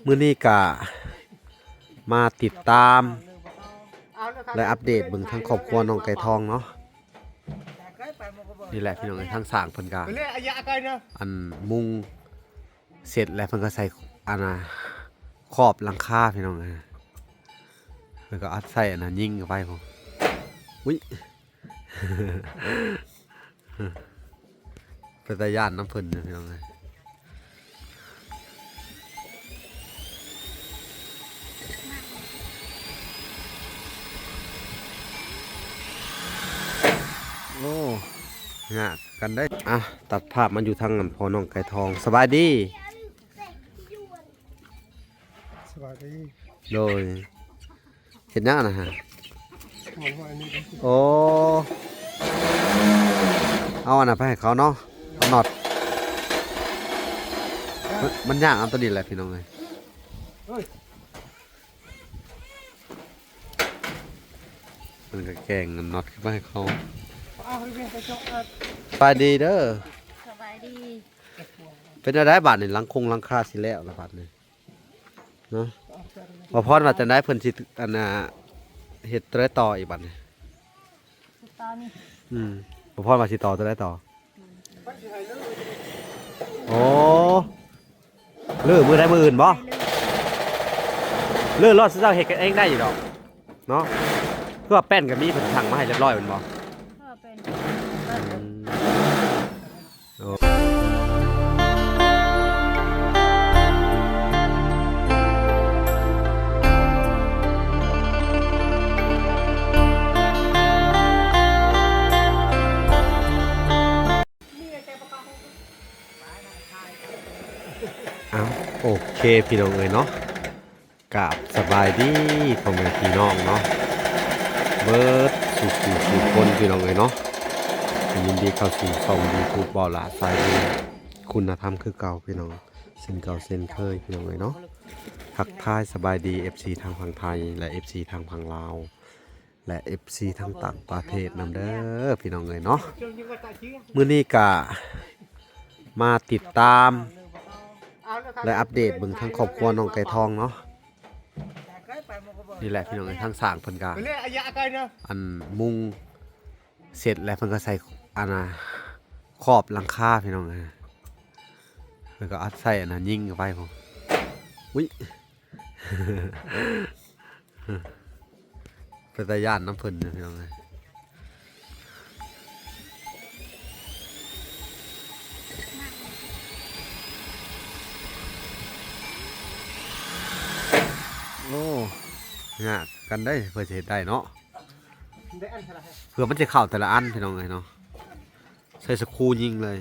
ມື້ນີ້ກະມາຕິດຕາມ ແລະ ອັບເດດເບິ່ງທາງຄອບຄົວນ້ອງໄກ່ທອງເນາະ. ນີ້ແຫຼະພີ່ນ້ອງເອີຍ ທາງຊ່າງເພິ່ນກະ ອັນ ມຸງເສັດແລ້ວ ເພິ່ນກະໃສ່ ອັນນ່າ ຂອບຫຼັງຄາພີ່ນ້ອງເອີຍ ເພິ່ນກະອັດໃສ່ ອັນນ່າ ຍິງເຂົ້າໄປພຸ້ນ. ອຸ້ຍ ເປັນຕາຢ້ານນຳເພິ່ນຢູ່ພີ່ນ້ອງເອີຍ. ໂອ້ ຍາກກັນເດ້. ອ່ະ ຕັດພາບມາຢູ່ທາງ ອັນ ພໍ່ນ້ອງໄກ່ທອງ. ສະບາຍດີ. ສະບາຍດີ. ໂດຍ. ເຮັດຫຍັງອັນນັ້ນຫະ? ໂອ້ ເອົາອັນນັ້ນໄປໃຫ້ເຂົາເນາະ ເອົານັອດ. ມັນ ມັນຍາກນຳຕົວນີ້ແຫຼະພີ່ນ້ອງເອີຍ. ເພິ່ນກະແກ່ງອັນນັອດຂຶ້ນມາໃຫ້ເຂົາ. ສະບາຍດີເດີ. ສະບາຍດີ. ເປັນແນວໃດບາດນີ້ ຫຼັງຄົງຫຼັງຄາຊິແລ້ວລະບາດນີ້? ເນາະ ບໍ່ພອນວ່າຈັ່ງໃດ ເພິ່ນຊິ ອັນນ່າ ເຮັດໂຕໃດຕໍ່ອີກບາດນີ້? ຕໍ່ນີ້ ອືມ ບໍ່ພອນວ່າຊິຕໍ່ໂຕໃດຕໍ່? ໂອ້ ເລີມື້ໃດມື້ອື່ນບໍ່? ເລີ ເລີລອດ ເຈົ້າເຮັດກັນເອງໄດ້ຢູ່ດອກເນາະ ຄືວ່າແປ້ນກະມີ ເພິ່ນສັ່ງມາໃຫ້ຮຽບຮ້ອຍແມ່ນບໍ່? ເອີ ແປ້ນ ອືມ. ເອົາ ໂອເຄ ພີ່ນ້ອງເອີຍເນາະ. ກາບສະບາຍດີພໍ່ແມ່ພີ່ນ້ອງເນາະ ເບິດສູ່ຜູ້ສູ່ຄົນພີ່ນ້ອງເອີຍເນາະ. ຍິນດີເຂົ້າສູ່ຊ່ອງຢູທູບ ບໍ່ຫຼ້າສາຍບຸນຄຸນນະທຳຄືເກົ່າພີ່ນ້ອງ ເຊັ່ນເກົ່າເຊັ່ນເຄີຍພີ່ນ້ອງເອີຍເນາະ. ທັກທາຍສະບາຍດີເອັຟຊີທາງຝັ່ງໄທ ແລະ ເອັຟຊີທາງຝັ່ງລາວ ແລະ ເອັຟຊີທາງຕ່າງປະເທດນຳເດີພີ່ນ້ອງເອີຍເນາະ. ມື້ນີ້ກະມາຕິດຕາມ ແລະ ອັບເດດເບິ່ງທາງຄອບຄົວນ້ອງໄກ່ທອງເນາະ. ນີ້ແຫຼະພີ່ນ້ອງເອີຍ ທາງຊ່າງເພິ່ນກະ ອັນ ມຸງເສັດແລ້ວ ເພິ່ນກະໃສ່ ອັນນ່າ ຂອບຫຼັງຄາພີ່ນ້ອງເອີຍ ເພິ່ນກະອັດໃສ່ ອັນນ່າ ຍິງເຂົ້າໄປພຸ້ນ. ອຸ້ຍ ເປັນຕາຢ້ານນຳເພິ່ນຢູ່ພີ່ນ້ອງເອີຍ. ໂອ້ ຍາກກັນເດ້ ເພື່ອຊິເຮັດໄດ້ເນາະ ເພື່ອມັນຊິເຂົ້າແຕ່ລະອັນພີ່ນ້ອງເອີຍເນາະ ໃສ່ສະຄູຍິງເລີຍ.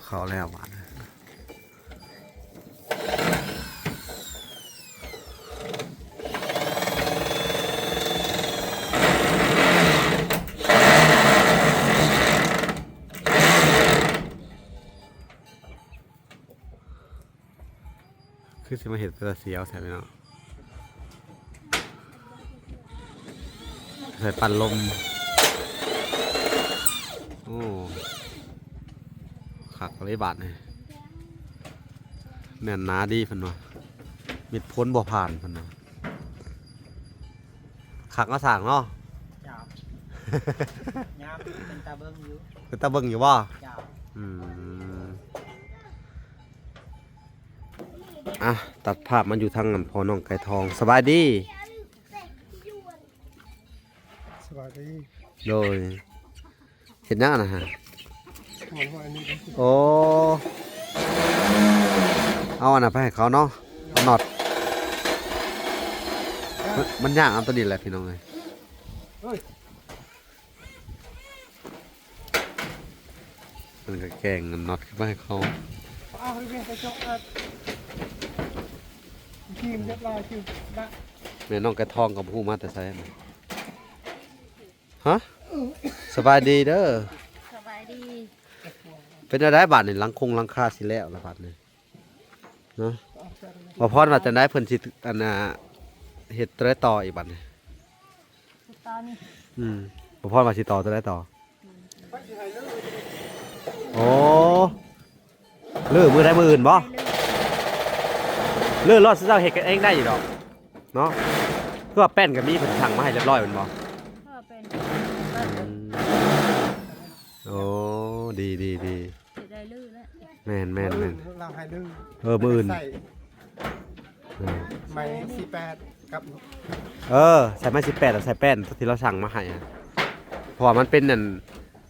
ເຂົ້າແລ້ວບາດນີ້. ຄືຊິມາເຮັດເປັນຕາສຽວແທ້ເນາະ. ໃສ່ປັ້ນລົມ. ໂອ້ ຄັກເລີຍບາດນີ້ ແໜ້ນໜາດີເພິ່ນວ່າ ມິດພົນບໍ່ຜ່ານເພິ່ນວ່າ. ຄັກເນາະ ຊ່າງເນາະ. ເຈົ້າ ງາມ ເປັນຕາເບິ່ງຢູ່. ເປັນຕາເບິ່ງຢູ່ບໍ່? ເຈົ້າ. ອືມ. ອ່ະ ຕັດພາບມາຢູ່ທາງ ອັນ ພໍ່ນ້ອງໄກ່ທອງ. ສະບາຍດີ. ສະບາຍດີ. ໂດຍ. ເຮັດຫຍັງອັນນັ້ນຫະ? ໂອ້ ເອົາອັນນັ້ນໄປໃຫ້ເຂົາເນາະ ເອົານັອດ. ມັນ ມັນຍາກນຳຕົວນີ້ແຫຼະພີ່ນ້ອງເອີຍ. ເພິ່ນກະແກ່ງອັນນັອດຂຶ້ນມາໃຫ້ເຂົາ. ແມ່ນ້ອງໄກ່ທອງກະບໍ່ຮູ້ມາແຕ່ໃສ. ຮະ? ສະບາຍດີເດີ. ສະບາຍດີ. ເປັນແນວໃດບາດນີ້? ຫຼັງຄົງຫຼັງຄາຊິແລ້ວລະບາດນີ້ເນາະ. ບໍ່ພອນວ່າຈັ່ງໃດ ເພິ່ນຊິ ອັນນ່າ ເຮັດໂຕໃດຕໍ່ອີກບາດນີ້? ຕໍ່ນີ້ ອືມ ບໍ່ພອນວ່າຊິຕໍ່ໂຕໃດຕໍ່? ໂອ້ ລືມື້ໃດ? ມື້ອື່ນບໍ່? ລືລອດ ເຈົ້າເຮັດກັນເອງໄດ້ຢູ່ດອກເນາະ. ຄືວ່າແປ້ນກໍມີ ເພິ່ນສັ່ງມາໃຫ້ຮຽບຮ້ອຍແມ່ນບໍ່? ເອີ ແປ້ນ ອືມ ໂອ້ ດີໆໆ ຊິໄດ້ລືແລ້ວ. ແມ່ນໆໆ ລາວໃຫ້ລື ເອີ ມື້ອື່ນ ໃສ່ ເອີ ໄມ້ສີ່ແປດກັບ ເອີ ໃສ່ໄມ້ສີ່ແປດ ແລ້ວໃສ່ແປ້ນທີ່ລາວສັ່ງມາໃຫ້ ເພາະວ່າມັນເປັນ ອັນ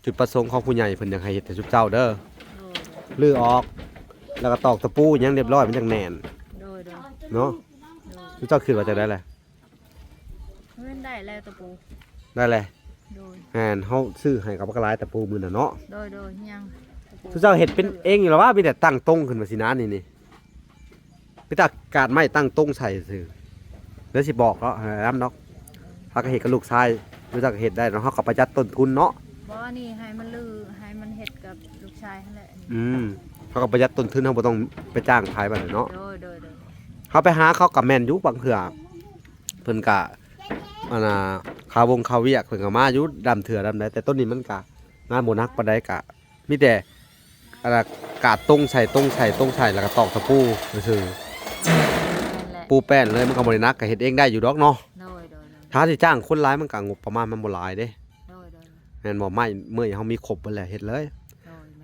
ຈຸດປະສົງຂອງຜູ້ໃຫຍ່ ເພິ່ນຢາກໃຫ້ເຮັດໃຫ້ຊຸມເຈົ້າເດີ. ໂດຍ ຮື້ອອກ ແລ້ວກໍຕອກຕະປູຫຍັງຮຽບຮ້ອຍ ມັນຈັ່ງແໜ້ນ. ໂດຍໆ ເນາະ. ໂດຍ ຊຸມເຈົ້າຄິດວ່າຈັ່ງໃດລະ? ເງິນໄດ້ແລ້ວຕະປູ ໄດ້ແລ້ວ. ໂດຍ ແມ່ນ ເຮົາຊື້ໃຫ້ກໍບັກຫຼາຍຕະປູມື້ນັ້ນເນາະ. ໂດຍໆ ຍັງ ຊຸມເຈົ້າເຮັດເປັນເອງຢູ່ລະວ່າ ມີແຕ່ຕັ້ງຕົງຂຶ້ນມາຊີ້ນະ ນີ້ໆ. ມີແຕ່ກາດໄມ້ຕັ້ງຕົງໃສ່ຊື່ ແລ້ວຊິບອກເນາະ ໃຫ້ນຳດອກ. ເຮົາກໍເຮັດກັບລູກຊາຍ ຮູ້ຈັກເຮັດໄດ້ເນາະ ເຮົາກໍປະຢັດຕົ້ນທຶນເນາະ. ບໍ່ ນີ້ໃຫ້ມັນລື ໃຫ້ມັນເຮັດກັບລູກຊາຍຫັ້ນແຫຼະ. ອືມ ເຮົາກໍປະຢັດຕົ້ນທຶນ ເຮົາບໍ່ຕ້ອງໄປຈ້າງໃຜບາດນີ້ເນາະ. ໂດຍ ໂດຍ ໂດຍ ເຮົາໄປຫາເຂົາກໍແມ່ນຢູ່ ບາງເທື່ອເພິ່ນກໍ ອັນນ່າ ຄາວົງຄາວຽກ ເພິ່ນກໍມາຢູ່ ດຳເທື່ອດຳໃດ ແຕ່ຕົ້ນນີ້ມັນກໍງານບໍ່ໜັກປານໃດ ກໍ ມີແຕ່ ອັນນ່າ ກາດຕົງໃສ່ ຕົງໃສ່ ຕົງໃສ່ ແລ້ວກໍຕອກຕະປູຊື່ໆ. ແມ່ນແຫຼະ ປູແປ້ນເລີຍ ມັນກໍບໍ່ໄດ້ໜັກ ກໍເຮັດເອງໄດ້ຢູ່ດອກເນາະ. ໂດຍໆໆ ຖ້າຊິຈ້າງຄົນຫຼາຍ ມັນກໍງົບປະມານມັນບໍ່ຫຼາຍເດ້. ໂດຍໆ ແມ່ນບໍ່? ໄມ້ເມື່ອຍເຮົາມີຄົບເບິດແຫຼະ ເຮັດເລີຍ. ໂດຍ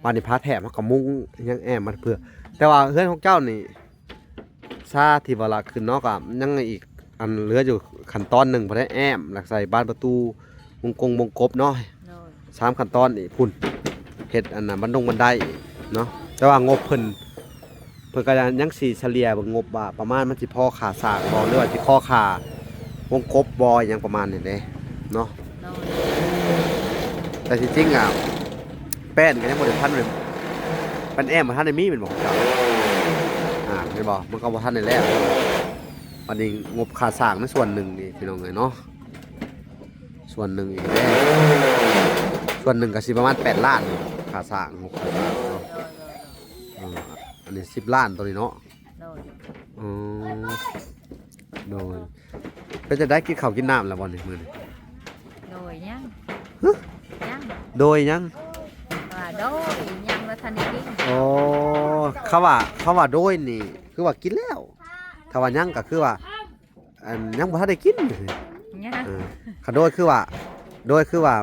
ແມ່ນ ບາດນີ້ຜ້າແຖບເຮົາກໍມຸງຫຍັງແອ້ມມັນເພື່ອ ແຕ່ວ່າເຮືອນຂອງເຈົ້ານີ້ ຊາທີ່ວ່າລະຂຶ້ນເນາະ ກໍຍັງອີກອັນເຫຼືອຢູ່ຂັ້ນຕອນໜຶ່ງ ບໍ່ໄດ້ແອ້ມ ແລ້ວໃສ່ບານປະຕູ ວົງກົງວົງກົບເນາະ. ໂດຍ ສາມຂັ້ນຕອນອີກພຸ້ນ ເຮັດອັນນ່າ ບັນດົງບັນໄດເນາະ. ແຕ່ວ່າງົບເພິ່ນ ເພິ່ນກໍຍັງຊິສະເລ່ຍເບິ່ງງົບວ່າປະມານມັນຊິພໍຄ່າສ້າງບໍ່ ຫຼືວ່າຊິພໍຄ່າວົງກົບບໍ່ ຫຍັງປະມານນີ້ເດ້ເນາະ. ໂດຍ ແຕ່ທີ່ຈິງອະ ແປ້ນກໍຍັງບໍ່ໄດ້ທັນເລີຍ ແປ້ນແອ້ມບໍ່ທັນໄດ້ມີແມ່ນບໍ່? ອາ ແມ່ນບໍ່? ມັນກໍບໍ່ທັນໄດ້ແລ້ວ. ບັດນີ້ງົບຄ່າສ້າງໃນສ່ວນໜຶ່ງນີ້ ພີ່ນ້ອງເອີຍເນາະ ສ່ວນໜຶ່ງອີກເດ້ ສ່ວນໜຶ່ງກໍຊິປະມານແປດລ້ານ ຄ່າສ້າງ ງົບຄ່າສ້າງເນາະ. ໂດຍໆໆ ເອີ ອັນນີ້ສິບລ້ານໂຕນີ້ເນາະ. ໂດຍ ອືມ ໂດຍ ເປັນຈັ່ງໃດ ກິນເຂົ້າກິນນ້ຳແລ້ວບໍ່ນີ້ ມື້ນີ້? ໂດຍ ຍັງ ຮະ? ຍັງ ໂດຍ ຍັງ ວ່າໂດຍ ຍັງບໍ່ທັນໄດ້ກິນ. ອໍ ຄຳວ່າ ຄຳວ່າໂດຍນີ້ ຄືວ່າກິນແລ້ວ ຖ້າວ່າຍັງກໍຄືວ່າ ອັນ ຍັງບໍ່ທັນໄດ້ກິນ. ຍັງ ເອີ ຄັນໂດຍຄືວ່າ ໂດຍຄືວ່າ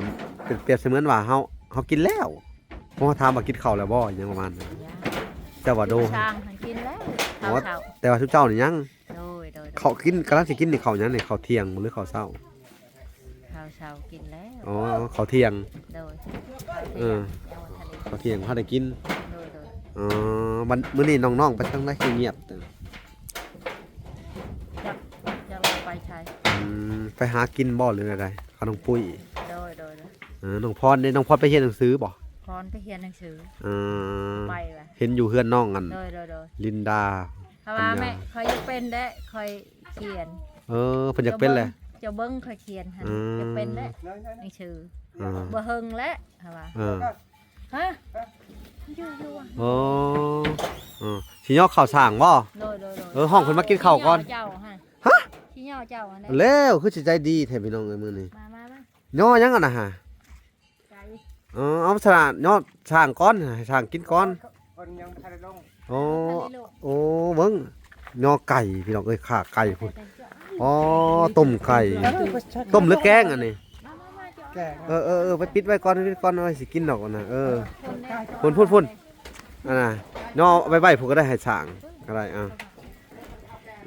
ເປັນ ປຽບສະເໝືອນວ່າເຮົາ ເຮົາກິນແລ້ວ. ເຮົາຖາມວ່າກິນເຂົ້າແລ້ວບໍ່ ຫຍັງປະມານນັ້ນ. ຍັງ ເຈົ້າວ່າໂດຍ ຊ່າງຫັ້ນກິນແລ້ວ ອໍ ເຂົ້າເຊົ້າ ແຕ່ວ່າຊຸມເຈົ້ານີ້ຍັງ. ໂດຍໆໆ ເຂົ້າກິນ ກຳລັງຊິກິນນີ້ ເຂົ້າຫຍັງນີ້? ເຂົ້າທ່ຽງບໍ່ ຫຼືເຂົ້າເຊົ້າ? ເຂົ້າເຊົ້າກິນແລ້ວ. ອໍ ເຂົ້າທ່ຽງ. ໂດຍ ເອີ ເຂົ້າທ່ຽງ ຍັງບໍ່ທັນໄດ້ກິນ. ໂດຍໆ ອໍ ວັນ ມື້ນີ້ນ້ອງໆໄປທາງໃດຄືງຽບ? ຈັກ ຈັກວ່າໄປໃສ. ອືມ ໄປຫາກິນບໍ່ ຫຼືແນວໃດ? ກັບນ້ອງປຸ້ຍ. ໂດຍໆໆ ເອີ ນ້ອງພອນເດ້? ນ້ອງພອນໄປຮຽນໜັງສືບໍ່? ພອນໄປຮຽນໜັງສື. ເອີ ໄປວ່າ ເຫັນຢູ່ເຮືອນນ້ອງອັນ ໂດຍໆໆ ລິນດາ. ເພາະວ່າແມ່ຂ້ອຍຢາກເປັນແດ່ ຂ້ອຍຂຽນ. ເອີ ເພິ່ນຢາກເປັນແຫຼະ ເຈົ້າເບິ່ງ ເຈົ້າເບິ່ງຂ້ອຍຂຽນຫັ້ນ. ເອີ ຢາກເປັນແດ່ໜັງສື. ເອີ ບໍ່ເຫິງແລ້ວ ເຮົາວ່າ. ເອີ ຮະ ຢູ່ໆ ອໍ ເອີ ຊິຍໍເຂົ້າສ້າງບໍ່? ໂດຍໆໆ ເອີ ຮ້ອງເພິ່ນມາກິນເຂົ້າກ່ອນ. ເຈົ້າຫັ້ນ ຮະ ຊິຍໍເຈົ້າຫັ້ນແຫຼະ. ແລ້ວຄືຊິໃຈດີແທ້ ພີ່ນ້ອງເອີຍ ມື້ນີ້. ມາໆໆ ຍໍຫຍັງຫັ້ນນະຫະ? ໄກ່. ເອີ ເອົາສະນະ ຍໍສ້າງກ່ອນ ໃຫ້ສ້າງກິນກ່ອນ. ເພິ່ນຍັງບໍ່ທັນໄດ້ລົງ. ອໍ ບໍ່ທັນໄດ້ລົງ. ໂອ້ ເບິ່ງ ຍໍໄກ່ ພີ່ນ້ອງເອີຍ ຂ້າໄກ່ພຸ້ນ. ອໍ ຕົ້ມໄກ່ ຕົ້ມ ຫຼື ແກງອັນນີ້? ມາໆໆ ແກງ. ເອີໆໆ ໄປປິດໄວ້ກ່ອນ ໄປປິດກ່ອນ ເອົາໄວ້ຊິກິນດອກອັນນະ. ເອີ ພຸ້ນໆໆ ອັນນະ ຍໍໄວ້ໄວ້ພຸ້ນກໍໄດ້ ໃຫ້ສ້າງກໍໄດ້. ເອົາ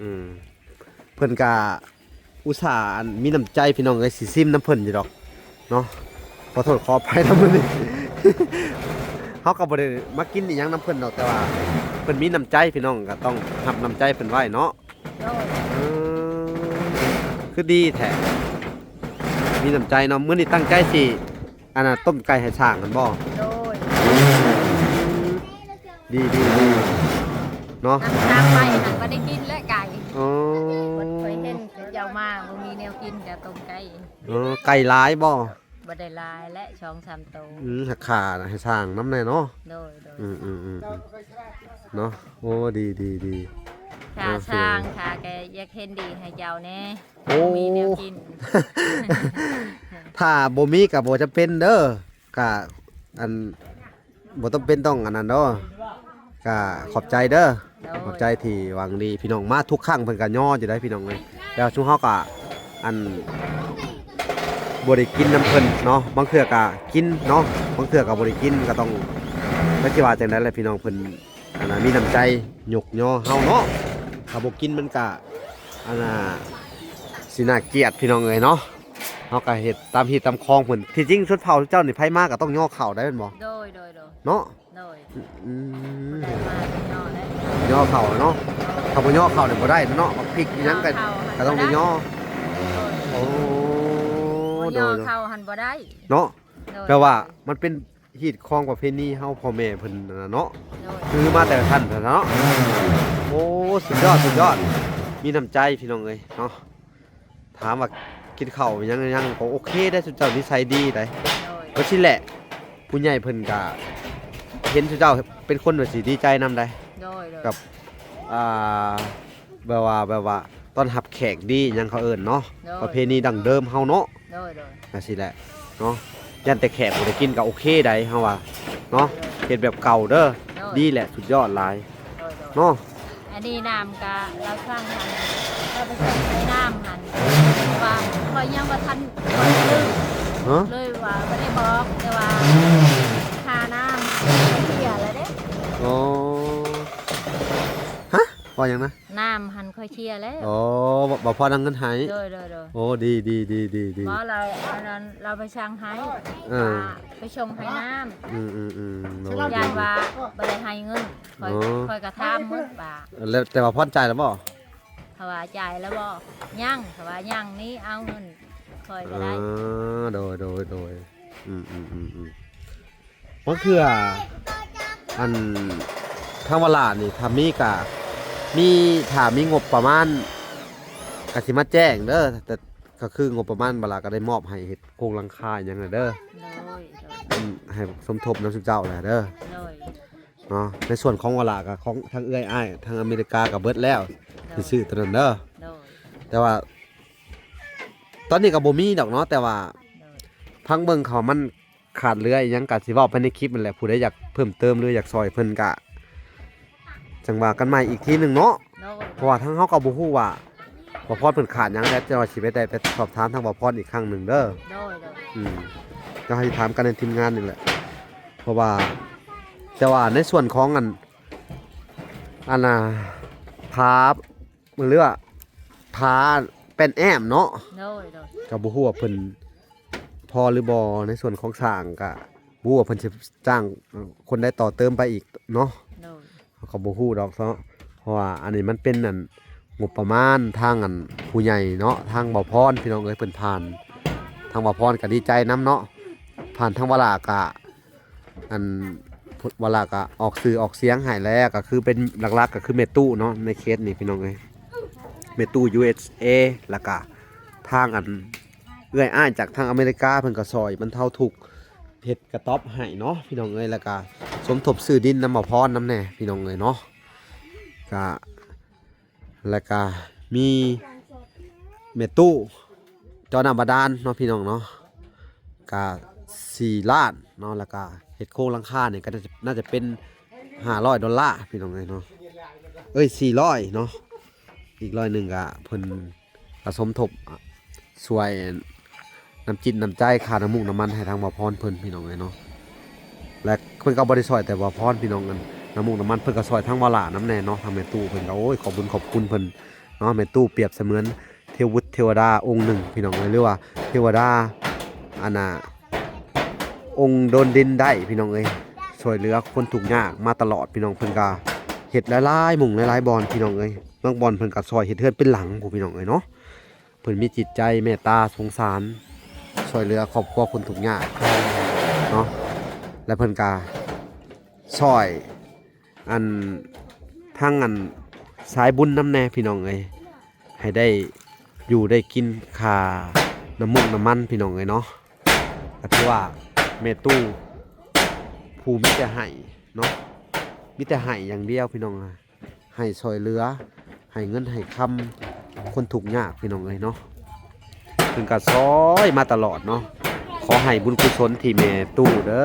ອືມ ເພິ່ນກະອຸດສ່າ ອັນ ມີນ້ຳໃຈ ພີ່ນ້ອງເອີຍ ຊິຊິມນຳເພິ່ນຢູ່ດອກເນາະ. ຂໍໂທດຂໍອະໄພນຳມື້ນີ້ ເຮົາກໍບໍ່ໄດ້ມາກິນອີ່ຫຍັງນຳເພິ່ນດອກ ແຕ່ວ່າເພິ່ນມີນ້ຳໃຈ ພີ່ນ້ອງກໍຕ້ອງຮັບນ້ຳໃຈເພິ່ນໄວ້ເນາະ. ໂດຍ ເອີ ຄືດີແທ້ ມີນ້ຳໃຈເນາະ. ມື້ນີ້ຕັ້ງໃຈຊິ ອັນນັ້ນ ຕົ້ມໄກ່ໃຫ້ຊ້າງຫັ້ນບໍ່? ໂດຍ ອືມ ດີໆໆ ເນາະ. ທາງໄປຫັ້ນບໍ່ໄດ້ກິນແລ້ວໄກ່. ອໍ ເພິ່ນເຄີຍເຫັນເຂົາເຈົ້າມາບໍ່ມີແນວກິນກໍຕົ້ມໄກ່. ເອີ ໄກ່ຫຼາຍບໍ່? ບໍ່ໄດ້ຫຼາຍແຫຼະ ສອງສາມໂຕ. ອືມ ຫາຂ້າໃຫ້ຊ່າງນຳແດ່ເນາະ. ໂດຍໆ ອືມໆໆໆ ເນາະ. ໂອ້ ດີໆໆ ຂ້າຊ່າງ ຂ້າກໍຢາກເຫັນດີໃຫ້ເຈົ້າແດ່. ໂອ້ ມີແນວກິນ ຖ້າບໍ່ມີກໍບໍ່ຈຳເປັນເດີ ກະ ອັນ ບໍ່ຈຳເປັນຕ້ອງອັນນັ້ນເດີ. ກະຂອບໃຈເດີ. ໂດຍ ຂອບໃຈທີ່ຫວັງດີ. ພີ່ນ້ອງມາທຸກຄັ້ງເພິ່ນກະຍໍຢູ່ໄດ໋ພີ່ນ້ອງເອີຍ. ແລ້ວຊຸມເຮົາກະ ອັນ ບໍ່ໄດ້ກິນນຳເພິ່ນເນາະ ບາງເທື່ອກະກິນເນາະ ບາງເທື່ອກະບໍ່ໄດ້ກິນ ກະຕ້ອງ ຈັກຊິວ່າຈັ່ງໃດແຫຼະພີ່ນ້ອງ. ເພິ່ນ ອັນນ່າ ມີນ້ຳໃຈຍົກຍໍເຮົາເນາະ. ຖ້າບໍ່ກິນມັນກະ ອັນນ່າ ຊິໜ້າກຽດພີ່ນ້ອງເອີຍເນາະ. ເຮົາກະເຮັດຕາມຮີດຕາມຄອງເພິ່ນ. ທີ່ຈິງຊົນເຜົ່າເຈົ້ານີ້ ໃຜມາກະຕ້ອງຍໍເຂົ້າໄດ໋ແມ່ນບໍ່? ໂດຍໆໆ ເນາະ. ໂດຍ ອືມ ບໍ່ໄດ້ມາເນາະ ຍໍເຂົ້າເນາະ. ຖ້າບໍ່ຍໍເຂົ້ານີ້ບໍ່ໄດ້ເນາະ ບັກພິກອີ່ຫຍັງກະ ກະຕ້ອງໄດ້ຍໍ. ໂອ້ ບໍ່ຍໍເຂົ້າຫັ້ນບໍ່ໄດ້ເນາະ. ແປວ່າມັນເປັນຮີດຄອງປະເພນີເຮົາ ພໍ່ແມ່ເພິ່ນນັ້ນນະເນາະ. ໂດຍ ຄືມາແຕ່ທ່ານເນາະ. ໂອ້ ສຸດຍອດ ສຸດຍອດ ມີນ້ຳໃຈພີ່ນ້ອງເອີຍເນາະ. ຖາມວ່າກິນເຂົ້າຫຍັງ ຫຍັງກໍໂອເຄໄດ໋ ຊຸມເຈົ້ານິໄສດີໄດ໋. ໂດຍ ວ່າຊີ້ແຫຼະ ຜູ້ໃຫຍ່ເພິ່ນກະເຫັນຊຸມເຈົ້າເປັນຄົນວ່າຊິດີໃຈນຳໄດ໋. ໂດຍໆ ກັບ ອ່າ ແບບວ່າ ແບບວ່າຕ້ອນຮັບແຂກດີຫຍັງເຂົາເອີ້ນເນາະ. ໂດຍ ປະເພນີດັ້ງເດີມເຮົາເນາະ. ໂດຍໆ ວ່າຊີ້ແຫຼະເນາະ. ຢ້ານແຕ່ແຂກບໍ່ໄດ້ກິນກໍໂອເຄໄດ໋ ເຮົາວ່າເນາະ. ໂດຍໆ ເຮັດແບບເກົ່າເດີ. ໂດຍ ດີແຫຼະ ສຸດຍອດຫຼາຍ. ໂດຍໆ ເນາະ. ອັນນີ້ນ້ຳກະລາວສັ່ງຫັ້ນ ລາວໄປສົ່ງໃຫ້ນ້ຳຫັ້ນ ເພາະວ່າຂ້ອຍຍັງບໍ່ທັນ ຂ້ອຍລືມ ຮະ? ເລີຍວ່າບໍ່ໄດ້ບອກ ແຕ່ວ່າຄ່ານ້ຳຂ້ອຍເສຍແລ້ວເດ້. ໂອ້ ຮະ? ວ່າຫຍັງນະ? ນ້ຳຫັ້ນຂ້ອຍເສຍແລ້ວ. ໂອ້ ບໍ່ ບໍ່ພໍນຳເງິນໃຫ້. ໂດຍໆໆ ໂອ້ ດີໆໆໆ ບໍ່ ລາວ ອັນນັ້ນ ລາວໄປສັ່ງໃຫ້ ເອີ ວ່າໄປສົ່ງໃຫ້ນ້ຳ. ອືມໆໆ ໂດຍ ຢ້ານວ່າບໍ່ໄດ້ໃຫ້ເງິນ. ຂ້ອຍ ໂອ້ ຂ້ອຍກໍຖາມໝົດວ່າ ແລ້ວ ແຕ່ວ່າພອນຈ່າຍແລ້ວບໍ່? ເຂົາວ່າຈ່າຍແລ້ວບໍ່? ຍັງ ເຂົາວ່າຍັງນີ້ ເອົາເງິນຂ້ອຍກໍໄດ້. ເອີ ໂດຍໆໆ ອືມໆໆໆ ບາງເທື່ອ ອັນ ທາງວາລານີ້ ຖ້າມີກະມີ ຖ້າມີງົບປະມານກະຊິມາແຈ້ງເດີ. ແຕ່ກໍຄືງົບປະມານວາລາກໍໄດ້ມອບໃຫ້ເຮັດໂຄງຫຼັງຄາຫຍັງແຫຼະເດີ. ໂດຍໆ ອືມ ໃຫ້ສົມທົບນຳຊຸມເຈົ້າແຫຼະເດີ. ໂດຍ ເນາະ. ໃນສ່ວນຂອງວາລາກໍຂອງທາງເອື້ອຍອ້າຍທາງອາເມລິກາກໍເບິດແລ້ວ ໂດຍ ໄປຊື້ຕົວນັ້ນເດີ. ໂດຍ ແຕ່ວ່າຕອນນີ້ກໍບໍ່ມີດອກເນາະ ແຕ່ວ່າ ໂດຍ ຟັງເບິ່ງເຂົາມັນຂາດເຫຼືອອີ່ຫຍັງກໍຊິເວົ້າໄປໃນຄລິບນັ້ນແຫຼະ. ຜູ້ໃດຢາກເພີ່ມເຕີມ ຫຼື ຢາກຊ່ອຍເພິ່ນກໍຈັ່ງວ່າກັນໃໝ່ອີກທີໜຶ່ງເນາະ. ໂດຍ ເພາະວ່າທາງເຮົາກໍບໍ່ຮູ້ວ່າບ່າວພອນເພິ່ນຂາດຫຍັງແລ້ວ ຈັ່ງວ່າຊິໄປໄດ້ໄປສອບຖາມທາງບ່າວພອນອີກຄັ້ງໜຶ່ງເດີ. ໂດຍໆ ອືມ ກໍໃຫ້ຖາມກັນໃນທີມງານນີ້ແຫຼະ ເພາະວ່າ ແຕ່ວ່າໃນສ່ວນຂອງອັນ ອັນນ່າ ພາ ເຫຼືອພາແປ້ນແອ້ມເນາະ. ໂດຍໆ ກໍບໍ່ຮູ້ວ່າເພິ່ນພໍຫຼືບໍ່ ໃນສ່ວນຂອງສ້າງ ກໍບໍ່ຮູ້ວ່າເພິ່ນຊິຈ້າງຄົນໃດຕໍ່ເຕີມໄປອີກເນາະ. ໂດຍ ເຮົາກໍບໍ່ຮູ້ດອກເນາະ ເພາະວ່າອັນນີ້ມັນເປັນອັນງົບປະມານທາງອັນຜູ້ໃຫຍ່ເນາະ ທາງບ່າວພອນ ພີ່ນ້ອງເອີຍ ເພິ່ນຜ່ານ ທາງບ່າວພອນກໍດີໃຈນຳເນາະ ຜ່ານທາງວາລາກະ ອັນ ວາລາກະອອກຊື່ອອກສຽງໃຫ້ແລ້ວ ກໍຄືເປັນຫຼັກໆ ກໍຄືແມ່ຕູ້ເນາະ ໃນເຄສນີ້ພີ່ນ້ອງເອີຍ ແມ່ຕູ້ ຢູເອັສເອ ແລ້ວກະທາງອັນເອື້ອຍອ້າຍຈາກທາງອາເມລິກາ ເພິ່ນກໍຊ່ອຍບັນເທົາທຸກ ເຮັດກະຕ໊ອບໃຫ້ເນາະ ພີ່ນ້ອງເອີຍ ແລ້ວກະສົມທົບຊື້ດິນນຳບ່າວພອນນຳແດ່ ພີ່ນ້ອງເອີຍເນາະ ກະ ແລ້ວກະມີແມ່ຕູ້ເຈາະນ້ຳບາດານເນາະ ພີ່ນ້ອງເນາະ ກະສີ່ລ້ານເນາະ ແລ້ວກະເຮັດໂຄງຫຼັງຄານີ້ກໍໜ້າຈະ ໜ້າຈະເປັນຫ້າຮ້ອຍໂດລາ ພີ່ນ້ອງເອີຍເນາະ ເອີຍ ສີ່ຮ້ອຍເນາະ ອີກຮ້ອຍໜຶ່ງກະເພິ່ນ ກະສົມທົບ ອາ ຊ່ວຍນ້ຳຈິດນ້ຳໃຈ ຄ່ານ້ຳມູກນ້ຳມັນໃຫ້ທາງບ່າວພອນເພິ່ນ ພີ່ນ້ອງເອີຍເນາະ ແລະ ເພິ່ນກໍບໍ່ໄດ້ຊ່ອຍແຕ່ບ່າວພອນ ພີ່ນ້ອງ ອັນ ນ້ຳມູກນ້ຳມັນ ເພິ່ນກໍຊ່ອຍທາງວາລານຳແດ່ເນາະ ທາງແມ່ຕູ້ເພິ່ນກໍ ໂອ້ຍ ຂອບບຸນຂອບຄຸນເພິ່ນເນາະ ແມ່ຕູ້ປຽບສະເໝືອນເທວະບຸດເທວະດາອົງໜຶ່ງ ພີ່ນ້ອງເອີຍ ຫຼືວ່າເທວະດາ ອັນນ່າ ອົງໂດນດິນໄດ້ ພີ່ນ້ອງເອີຍ ຊ່ວຍເຫຼືອຄົນທຸກຍາກມາຕະຫຼອດ ພີ່ນ້ອງ ເພິ່ນກໍເຮັດຫຼາຍໆໝ່ອງຫຼາຍໆບ່ອນ ພີ່ນ້ອງເອີຍ ບາງບ່ອນເພິ່ນກໍຊ່ອຍເຮັດເຮືອນເປັນຫຼັງພຸ້ນ ພີ່ນ້ອງເອີຍເນາະ. ເພິ່ນມີຈິດໃຈເມດຕາສົງສານ ຊ່ວຍເຫຼືອຄອບຄົວຄົນທຸກຍາກເນາະ ແລະ ເພິ່ນກະຊ່ອຍ ອັນ ທາງ ອັນ ສາຍບຸນນຳແດ່ ພີ່ນ້ອງເອີຍ ໃຫ້ໄດ້ຢູ່ໄດ້ກິນຄ່ານ້ຳມູກນ້ຳມັນ ພີ່ນ້ອງເອີຍເນາະ ກ ຄືວ່າແມ່ຕູ້ຜູ້ມີແຕ່ໃຫ້ເນາະ ມີແຕ່ໃຫ້ຢ່າງດຽວພີ່ນ້ອງ ໃຫ້ຊ່ອຍເຫຼືອ ໃຫ້ເງິນໃຫ້ຄຳຄົນທຸກຍາກພີ່ນ້ອງເອີຍເນາະ ເພິ່ນກໍຊ່ອຍມາຕະຫຼອດເນາະ. ຂໍໃຫ້ບຸນກຸສົນທີ່ແມ່ຕູ້ເດີ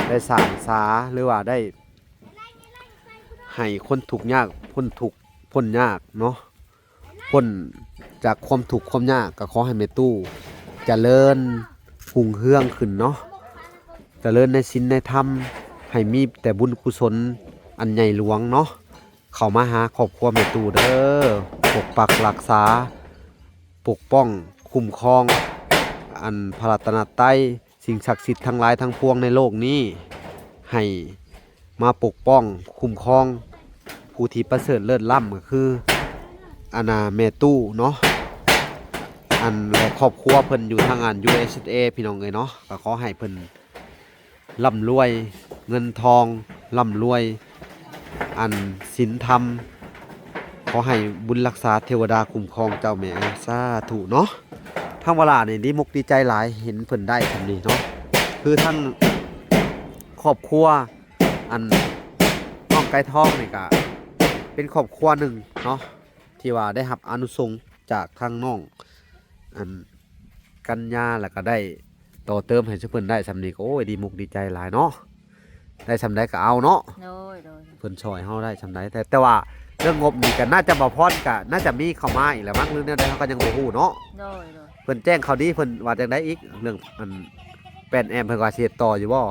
ໄດ້ສ້າງສາ ຫຼືວ່າໄດ້ ໃຫ້ຄົນທຸກຍາກ ພົ້ນທຸກພົ້ນຍາກເນາະ ພົ້ນຈາກຄວາມທຸກຄວາມຍາກ ກໍຂໍໃຫ້ແມ່ຕູ້ຈະເລີນຮຸ່ງເຮືອງຂຶ້ນເນາະ ຈະເລີນໃນສິນໃນທຳ ໃຫ້ມີແຕ່ບຸນກຸສົນອັນໃຫຍ່ຫຼວງເນາະ ເຂົ້າມາຫາຄອບຄົວແມ່ຕູ້ເດີ ປົກປັກຮັກສາ ປົກປ້ອງຄຸ້ມຄອງ ອັນພະລັດຕະນະໄຕ ສິ່ງສັກສິດທັງຫຼາຍທັງປວງໃນໂລກນີ້ ໃຫ້ມາປົກປ້ອງຄຸ້ມຄອງຜູ້ທີ່ປະເສີດເລີດລ້ຳ ກໍຄືອັນນ່າແມ່ຕູ້ເນາະ ອັນ ແລະ ຄອບຄົວເພິ່ນຢູ່ທາງອັນ ຢູເອສເອ ພີ່ນ້ອງເອີຍເນາະ ກໍຂໍໃຫ້ເພິ່ນ ລ່ຳລວຍເງິນທອງ ລ່ຳລວຍອັນສິນທຳ ຂໍໃຫ້ບຸນລັກສາເທວະດາຄຸ້ມຄອງເຈົ້າແມ່ເອີຍ ສາທຸເນາະ. ທາງວາລານີ້ດີມຸກດີໃຈຫຼາຍ ເຫັນເພິ່ນໄດ້ສ່ຳນີ້ເນາະ ຄືທັງຄອບຄົວອັນນ້ອງໄກ່ທອງນີ້ກະເປັນຄອບຄົວໜຶ່ງເນາະ ທີ່ວ່າໄດ້ຮັບອານິສົງຈາກທາງນ້ອງ ອັນກັນຍາ ແລ້ວກໍໄດ້ຕໍ່ເຕີມໃຫ້ຊຸມເພິ່ນໄດ້ສ່ຳນີ້ ກໍໂອ້ຍ ດີມຸກດີໃຈຫຼາຍເນາະ ໄດ້ສ່ຳໃດກໍເອົາເນາະ ໂດຍ ໂດຍ ເພິ່ນຊ່ອຍເຮົາໄດ້ສ່ຳໃດ ແຕ່ ແຕ່ວ່າເລື່ອງງົບນີ້ກໍໜ້າຈະ ບໍ່ພອນກໍໜ້າຈະມີເຂົ້າມາອີກແລ້ວມັ້ງ ຫຼືແນວໃດເຮົາກໍຍັງບໍ່ຮູ້ເນາະ ໂດຍ ໂດຍ ເພິ່ນແຈ້ງຂ່າວດີ ເພິ່ນວ່າຈັ່ງໃດອີກ ເລື່ອງອັນ ແປ້ນແອມ ເພິ່ນວ່າຊິເຮັດຕໍ່ຢູ່ບໍ່?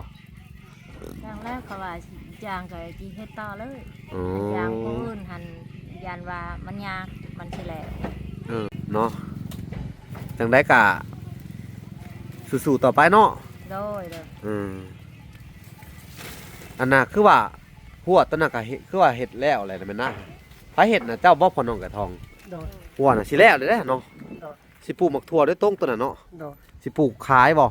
ຢ່າງແລກເຂົາວ່າຢ່າງກໍຊິເຮັດຕໍ່ເລີຍ ອໍ ຢ່າງຜູ້ອື່ນຫັ້ນຢ້ານວ່າມັນຍາກ ມັນຊິແລ້ວ ເອີ ເນາະ ຈັ່ງໃດກໍສູ້ໆຕໍ່ໄປເນາະ ໂດຍ ໂດຍ ເອີ ອັນນ່າ ຄືວ່າຮົ້ວຕົວນັ້ນກໍເຮັດ ຄືວ່າເຮັດແລ້ວແຫຼະແມ່ນນະ ໃຜເຮັດນະ ເຈົ້າບໍ່ ພໍ່ນ້ອງກະທອງ? ໂດຍ ຮົ້ວນະຊິແລ້ວແລ້ວເນາະ ໂດຍ ຊິປູກໝາກຖົ່ວໂດຍຕົງຕົວນັ້ນເນາະ ໂດຍ ຊິປູກຂາຍບໍ່?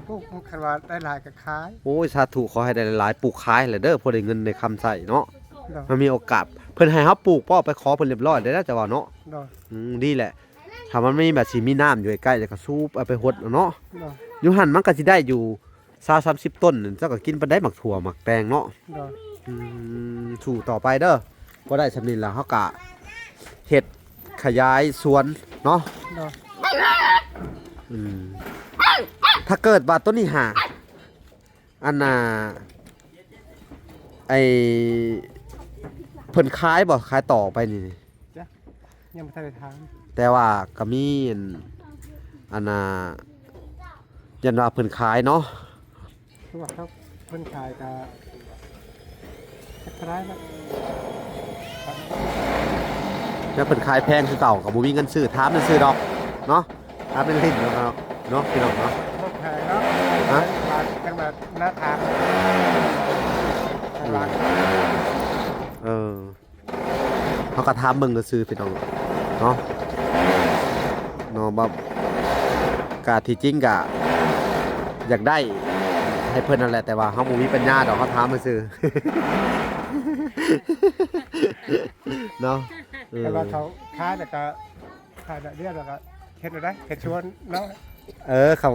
ປູກ ຄັນວ່າໄດ້ຫຼາຍກໍຂາຍ ໂອ້ຍ ສາທຸ ຂໍໃຫ້ໄດ້ຫຼາຍໆ ປູກຂາຍແຫຼະເດີ ພໍໄດ້ເງິນໄດ້ຄຳໃຊ້ເນາະ ໂດຍ ມັນມີໂອກາດ ເພິ່ນໃຫ້ເຮົາປູກ ເຮົາໄປຂໍເພິ່ນລຽບຮ້ອຍແລ້ວເຈົ້າວ່າເນາະ ໂດຍ ອືມ ດີແຫຼະ ຖ້າມັນມີແບບຊິມີນ້ຳຢູ່ໃກ້ໆ ແລ້ວກໍສູບເອົາໄປຫົດເນາະ ໂດຍ ຢູ່ຫັ້ນມັນກໍຊິໄດ້ຢູ່ຊາວສາມສິບຕົ້ນ ເຈົ້າກໍກິນປານໃດ ໝາກຖົ່ວໝາກແຕງເນາະ ໂດຍ ອືມ ສູ້ຕໍ່ໄປເດີ ພໍໄດ້ສ່ຳນີ້ແລ້ວ ເຮົາກະເຮັດຂະຫຍາຍສວນເນາະ ໂດຍ ອືມ ຖ້າເກີດວ່າໂຕນີ້ຫາ ອັນນ່າ ໄອ້ ເພິ່ນຂາຍບໍ່? ຂາຍຕໍ່ໄປນີ້ ຈັກ ຍັງບໍ່ທັນໄດ້ຖາມ ແຕ່ວ່າກໍມີອັນ ອັນນ່າ ຢ້ານວ່າເພິ່ນຂາຍເນາະ ຄືວ່າເຂົາ ເພິ່ນຂາຍກໍ ຈັກເທົ່າໃດລະ ແລ້ວເພິ່ນຂາຍແພງຄືເກົ່າ ກໍບໍ່ມີເງິນຊື້ ຖາມຊື່ໆດອກເນາະ ຖາມຫຼິ້ນໆເນາະ ເນາະ ພີ່ນ້ອງເນາະ ບໍ່ແພງເນາະ ຮະ ຈັງຫວັດ ຈັງຫວັດໜ້າຖາມ ເອີ ເຮົາກໍຖາມເບິ່ງຊື່ໆ ພີ່ນ້ອງເນາະ ເນາະ ແບບ ກະທີ່ຈິງກະຢາກໄດ້ໃຫ້ເພິ່ນນັ້ນແຫຼະ ແຕ່ວ່າເຮົາບໍ່ມີປັນຍາດອກ ເຮົາຖາມຊື່ໆ ເນາະ ເອີ ແຕ່ວ່າເຂົາຂາຍແລ້ວກໍ ຂາຍແບບດຽວແລ້ວກໍເຮັດແນວໃດ ເຮັດສວນເນາະ ເອີ ເຂົາ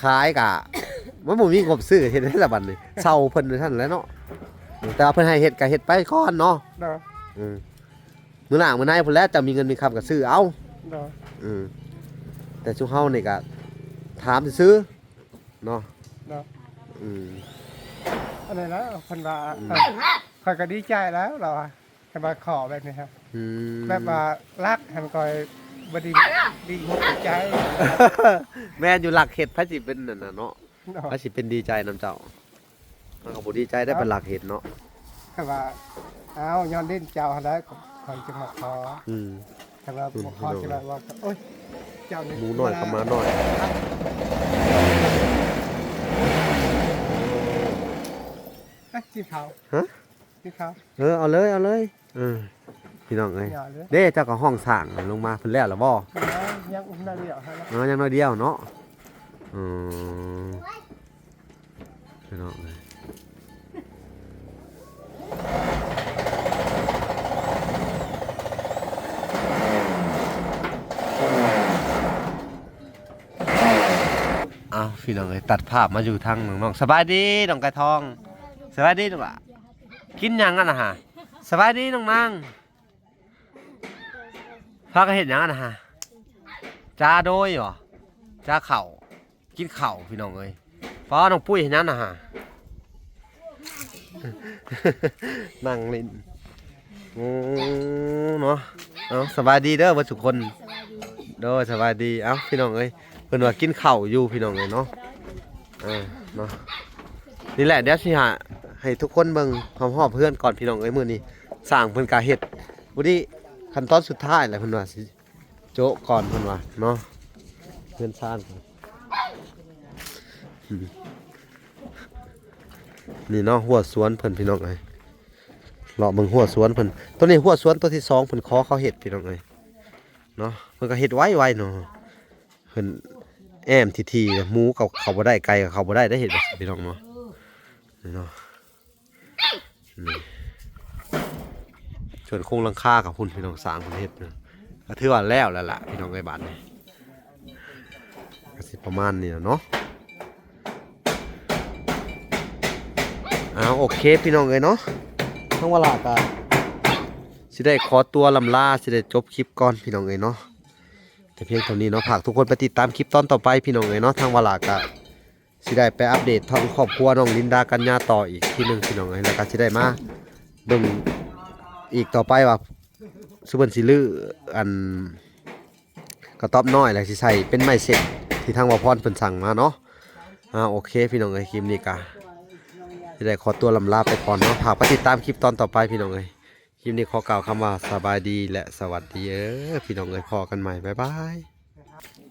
ຂາຍກະ ມັນບໍ່ມີງົບຊື້ ເຮັດໃດລະບັດນີ້ ເຊົ່າເພິ່ນຊັ້ນແຫຼະເນາະ ແຕ່ວ່າເພິ່ນໃຫ້ເຮັດກໍເຮັດໄປກ່ອນເນາະ ໂດຍ ເອີ ມື້ໜ້າມື້ໃນພຸ້ນແຫຼະ ເຈົ້າມີເງິນມີຄຳກໍຊື້ເອົາ ໂດຍ ເອີ ແຕ່ຊຸມເຮົານີ້ກໍຖາມຊື່ໆເນາະ ໂດຍ ອືມ ອັນນີ້ແຫຼະ ເພິ່ນວ່າ ອືມ ເອີ ຂ້ອຍກໍດີໃຈແລ້ວ ລາວວ່າ ຄັນວ່າຂໍແບບນີ້ຮະ ອືມ ແບບວ່າລັກຫັ້ນຂ້ອຍບໍ່ດີ ດີຫົວໃຈ ແມ່ນຢູ່ ລັກເຮັດ ໃຜຊິເປັນນັ້ນນະເນາະ ໂດຍ ໃຜຊິເປັນດີໃຈນຳເຈົ້າ ມັນກໍບໍ່ດີໃຈໄດ້ ເອົ້າ ເປັນລັກເຮັດເນາະ ຄັນວ່າ ອ້າວ ຍ້ອນຫຼິ້ນເຈົ້າຫັ້ນແຫຼະ ຂ້ອຍຈຶ່ງມາຂໍ ອືມ ຄັນວ່າ ອືມ ບໍ່ຂໍ ພີ່ນ້ອງ ຊິວ່າ ໂອ້ຍ ເຈົ້ານີ້ ໝູນ້ອຍກໍມານ້ອຍ ເອີຍ ກິນເຂົ້າ ຮະ ກິນເຂົ້າ ເອີ ເອົາເລີຍ ເອົາເລີຍ ເອີ ພີ່ນ້ອງເອີຍ ຢ່າເລີຍ ເດ້ ເຈົ້າກໍຮ້ອງສ້າງລົງມາເພິ່ນແລ້ວລະບໍ່? ຍັງ ຍັງໜ້ອຍດຽວຫັ້ນນະ ອໍ ຍັງໜ້ອຍດຽວເນາະ ອືມ ພີ່ນ້ອງເອີຍ ອ່າ ເອົາ ພີ່ນ້ອງເອີຍ ຕັດພາບມາຢູ່ທາງນ້ອງໆ ສະບາຍດີນ້ອງໄກ່ທອງ ສະບາຍດີລູກຫຼ້າ ກິນຫຍັງຫັ້ນນະຫາ ສະບາຍດີນ້ອງນາງ ພາກັນເຮັດຫຍັງຫັ້ນນະຫາ ຈາໂດຍບໍ ຈາເຂົ້າ ກິນເຂົ້າພີ່ນ້ອງເອີຍ ປ້າ ນ້ອງປຸ້ຍເຮັດຫຍັງນະຫາ ນັ່ງຫຼິ້ນ ໂອ້ ເນາະ ເອົາ ສະບາຍດີເດີເບິດທຸກຄົນ ສະບາຍດີ ໂດຍ ສະບາຍດີ ເອົາ ພີ່ນ້ອງເອີຍ ເພິ່ນວ່າກິນເຂົ້າຢູ່ພີ່ນ້ອງເອີຍເນາະ ເອີ ເນາະ ນີ້ແຫຼະ ດຽວຊິຫາໃຫ້ທຸກຄົນເບິ່ງຮອບໆເຮືອນກ່ອນພີ່ນ້ອງເອີຍ ມື້ນີ້ຊ່າງເພິ່ນກະເຮັດ ຜູ້ນີ້ຂັ້ນຕອນສຸດທ້າຍແຫຼະ ເພິ່ນວ່າຊິໂຈະກ່ອນ ເພິ່ນວ່າເນາະ ເຮືອນຊານ ອືມ ນີ້ເນາະ ຮົ້ວສວນເພິ່ນພີ່ນ້ອງເອີຍ ເລາະເບິ່ງຮົ້ວສວນເພິ່ນ ໂຕນີ້ຮົ້ວສວນໂຕທີສອງ ເພິ່ນຂໍເຂົາເຮັດພີ່ນ້ອງເອີຍເນາະ ເພິ່ນກໍເຮັດໄວໆເນາະ ເພິ່ນແອ້ມຖີ່ໆ ໝູກໍເຂົ້າບໍ່ໄດ້ ໄກ່ກໍເຂົ້າບໍ່ໄດ້ ໄດ້ເຮັດແບບນີ້ພີ່ນ້ອງເນາະ ນີ້ເນາະ ນີ້ ສ່ວນໂຄງຫຼັງຄາກັບພຸ້ນພີ່ນ້ອງ ສ້າງເພິ່ນເຮັດນະ ກໍຖືວ່າແລ້ວແລ້ວລະພີ່ນ້ອງເອີຍ ບາດນີ້ ກໍຊິປະມານນີ້ແຫຼະເນາະ ເອົາ ໂອເຄພີ່ນ້ອງເອີຍເນາະ ທາງວາລາກໍຊິໄດ້ຂໍຕົວລ່ຳລາ ຊິໄດ້ຈົບຄລິບກ່ອນພີ່ນ້ອງເອີຍເນາະ ແຕ່ພຽງເທົ່ານີ້ເນາະ ຝາກທຸກຄົນໄປຕິດຕາມຄລິບຕອນຕໍ່ໄປພີ່ນ້ອງເອີຍເນາະ ທາງວາລາກໍຊິໄດ້ໄປອັບເດດທາງຄອບຄົວນ້ອງລິນດາກັນຍາຕໍ່ອີກທີໜຶ່ງພີ່ນ້ອງເອີຍ ແລ້ວກໍຊິໄດ້ມາເບິ່ງອີກຕໍ່ໄປວ່າ ຊຸມເພິ່ນຊິຮື້ອັນ ກະຕອບນ້ອຍ ແລ້ວຊິໃສ່ເປັນໄມ້ເຊັດທີ່ທາງບ່າວພອນເພິ່ນສັ່ງມາເນາະ ອາ ໂອເຄພີ່ນ້ອງເອີຍ ຄລິບນີ້ກະຊິໄດ້ຂໍຕົວລ່ຳລາໄປກ່ອນເນາະ ຝາກໄປຕິດຕາມຄລິບຕອນຕໍ່ໄປພີ່ນ້ອງເອີຍ ຄລິບນີ້ຂໍກ່າວຄຳວ່າສະບາຍດີ ແລະ ສະຫວັດດີເດີພີ່ນ້ອງເອີຍ ພໍ້ກັນໃໝ່ ບາຍບາຍ.